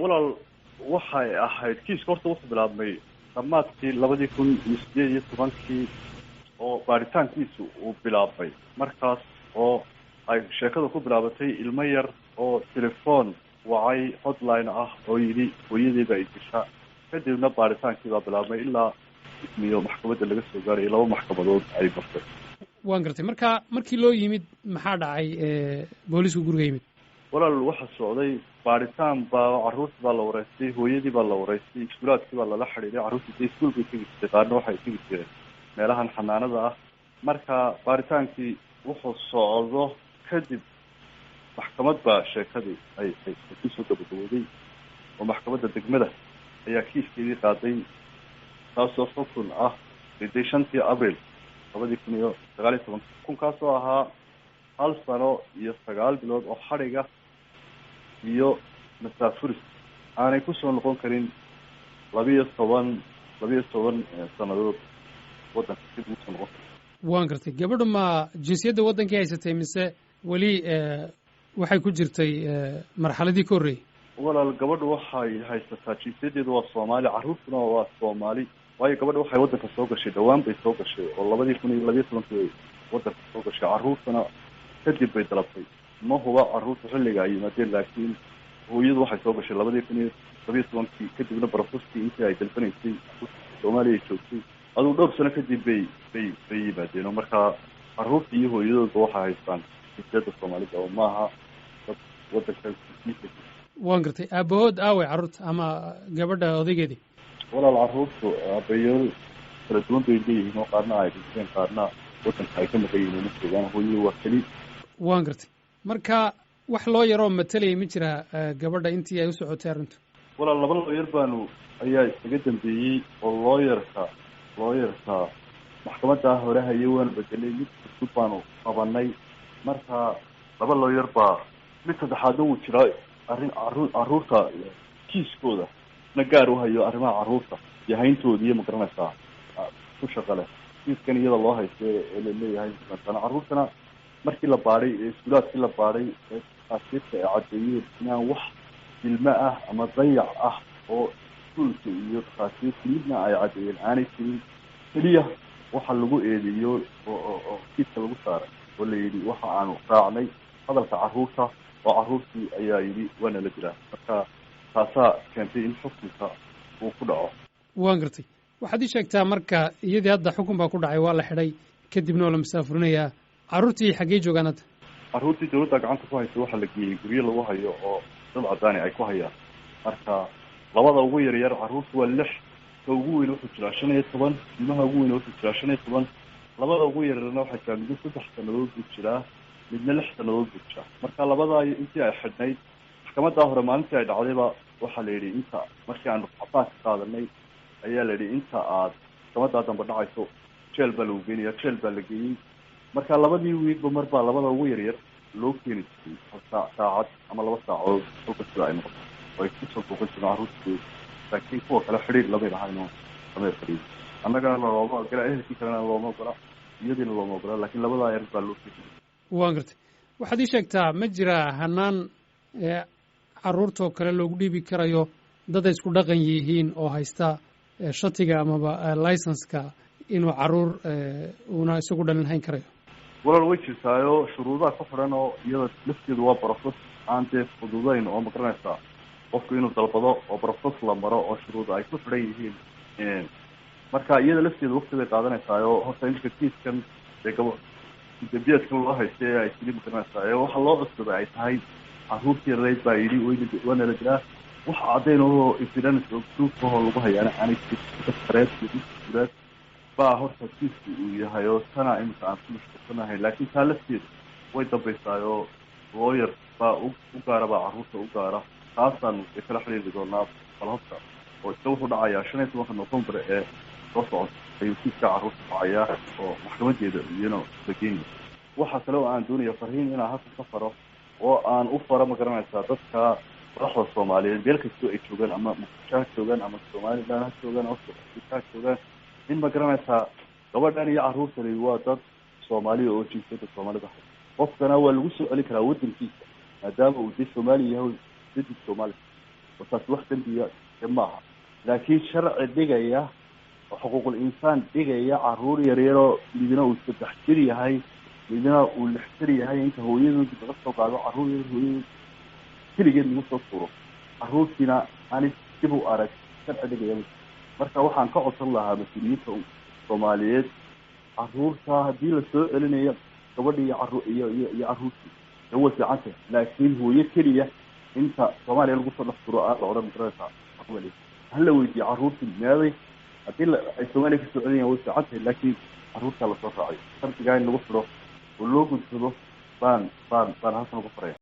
Walaal, waxay ahayd kiiska horta wuxuu bilaabmay dhammaadkii 2018-kii oo baaritaankiisu uu bilaabmay, markaas oo ay sheekada ku bilaabatay ilmo yar oo telefoon wacay hotline ah oo yidhi hooyadii baa idisha. Kadibna baaritaankii baa bilaabmay ilaa iyo maxkamadda laga soo gaaray, laba maxkamadood ay martay. Waan gartay. Marka markii loo yimid, maxaa dhacay? Boolisku guriga yimid. Walaal, waxa socday baaritaan baa carruurtii baa la wareystay, hooyadii baa la wareystay, iskuulaadkii baa lala xidhiiday. Carruurtii dee iskuul bay tegi jirtay, qaarna waxay tegi jireen meelahan xanaanada ah. Marka baaritaankii wuxuu socdo kadib, maxkamad baa sheekadii ay kusoo gabagabooday oo maxkamadda degmada ayaa kiiskeedii qaaday, taasoo xukun ah riday 5-tii Abril 2019, xukunkaasoo ahaa 1 sano iyo 9 bilood oo xadhiga iyo masaafuris aanay kusoo noqon karin 12 sanadood waddanka dib ugu soo noqon karin. Waan gartay. Gabadhu ma jinsiyadda waddankii haysatay mise weli waxay ku jirtay marxaladii ka horreeyey? Walaal, gabadhu waxay haysataa jinsiyaddeedu waa Soomaali, carruurtuna waa Soomaali, waayo gabadha waxay waddanka soo gashay, dhawaan bay soo gashay oo 2012-kii bay waddanka soo gashay. Carruurtuna kadib bay dalabtay. Ma huba carruurta xilliga ay yimaadeen, laakiin hooyadu waxay soo gashay 2012-kii. Kadibna processkii intii ay dalbanaysay Soomaaliya ay joogtay, adugu dhowr sano kadib bay yimaadeen. Oo markaa carruurta iyo hooyadoodba waxay haystaan jinsiyadda Soomaalida oo maaha dad waddanka. Waan gartay. Aabahood aaway carruurta ama gabadha odaygeedii? Walaal, carruurtu aabayaal kala duwan bay leeyihiin oo qaarna ay dhinteen, qaarna waddanka ay ka maqan yihiin oo ma joogaan. Hooyadu waa keli. Waan gartay. Marka wax loo yaroo matalaya ma jira gabadha intii ay u socotay arrintu? Walaal, laba lawyer baanu ayaa iskaga dambeeyey oo looyarka maxkamaddaa hore hayay waanu bedelay, mid cusub baanu qabanay. Marka laba lawyer baa, mid saddexaadna wuu jiraa, arrin carruurta kiiskooda na gaar u hayo, arrimaha carruurta iyo hayntooda iyo magaranaysaa ku shaqo leh kiiskan iyada loo haysta ee laleeyahay. Matana carruurtana markii la baadhay ee iskuulaadkii la baadhay ee takhaatiirta ay caddeeyeen inaan wax dilmo ah ama dayac ah oo iskuulka iyo takhaatiirta midna ay caddeeyeen aanay jirin, keliya waxa lagu eedeeyo oo kiiska lagu saaray oo la yidhi waxa aanu raacnay hadalka carruurta oo carruurtii ayaa yidhi waana la dilaa. Marka taasaa keentay in xukunka uu ku dhaco. Waan gartay. Waxaad ii sheegtaa marka, iyadii hadda xukun baa ku dhacay, waa la xidhay, kadibna waa la masaafurinayaa. Carruurtii xaggey joogaan hadda? Carruurtii dawladda gacanta ku haysa. Waxaa la geeyey guryo lagu hayo oo dad caddaani ay ku hayaan. Marka labada ugu yaryar, carruurtu waa lix, ka ugu weyn wuxuu jiraa 15, ilmaha ugu weyn wuxuu jiraa 15. Labada ugu yaryarna waxay jiraa, midna 3 sanadood buu jiraa, midna 6 sanadood buu jiraa. Marka labadaa intii ay xidhnayd maxkamaddaa hore, maalintii ay dhacdayba waxaa la yidhi, inta markii aanu cabaas ka qaadanay ayaa la yidhi inta aad maxkamaddaa dambe dhacayso jeel baa lagu geenaya. Jeel baa la geeyey. Marka labadii wiigba mar baa labada ugu yaryar loo keeni jiray hal saac, saacad ama 2 saacadood kolka sida ay noqoto oo ay kusoo booqan jireen carruurtooda, laakiin kuwa kale xidhiir lamay lahayn oo lamay fadhiyin. Annagana looma ogola, ehelkii kalena looma ogola, iyadiina looma ogola, laakiin labadaa yar baa loo keeni jiray. Waan gartay. Waxaad ii sheegtaa, ma jiraa hanaan carruurtoo kale loogu dhiibi karayo dad ay isku dhaqan yihiin oo haysta shatiga amaba licenseka inuu carruur uuna isagu dhalin hayn karayo? Walaal, way jirtaayo, shuruudaha ku xidhan oo iyada lafteedu waa process aan dee fududayn oo magaranaysaa qofku inuu dalbado oo process la maro oo shuruuda ay ku xidhan yihiin. Marka iyada lafteedu waqti bay qaadanaysaa. Oo horta iminka kiiskan dee gabo dambiyeedkan loo haysta ee ay tiri magaranaysaa ee waxa loo cusubay ay tahay carruurtii reyd baa yidhi waana la dilaa, wax caddayn oo evidence oo proof ahoo lagu hayaana aanay jirin iyo baa horta kiisku uu yahay oo tana iminka aan ku mashquulsanahay. Laakiin taa lafteedu way dambaysaay oo lawyer baa u gaara, baa carruurta u gaara, taasaanu kala xiriiri doonaa bal horta. Oo isna wuxuu dhacayaa 15-ka November ee soo socota ayuu kiiska carruurta dhacayaa oo maxkamadeeda iyana la geenaya. Waxaa kale oo aan doonaya fariin inaan halkan ka faro oo aan u faro, ma garanaysaa, dadka madaxda Soomaaliyeed meel kastoo ay joogaan, ama Muqdisho ha joogaan ama Somaliland ha joogaan ama Afrika ha joogaan, in ma garanaysaa gabadhan iyo carruurtani waa dad Soomaaliya oo jinsiyadda Soomaalida hay. Qofkana waa lagu soo celin karaa waddankiisa maadaama uu dee Soomaali yahay, dadii Soomaali. Oo taasi wax dembiya maaha, laakiin sharci dhigaya oo xuquuqul insaan dhigaya caruur yaryaroo midna uu 3 jir yahay, midna uu 6 jir yahay, inta hooyadood laga soo qaado, carruur yar hooyadood keligeed lagu soo tuuro, carruurtiina aanay dib u arag, sharci dhigaya. Marka waxaan ka codsan lahaa mas-uuliyiinta Soomaaliyeed, carruurta haddii la soo celinayo, gabadhi iyo carru iyo iyo iyo carruurtii de way fiicantah, laakiin hooyo keliya inta Soomaaliya lagu soo dhex turo aan la odhan, magaraysaa, hala weydiiyo carruurtii meeday. Haddii ay Soomaaliya kasoo celinayaan way fiican tahay, laakiin carruurtaa lasoo raaciyo. Shardigaa in lagu xidho oo loo gudsado baan halkan ugu faraya.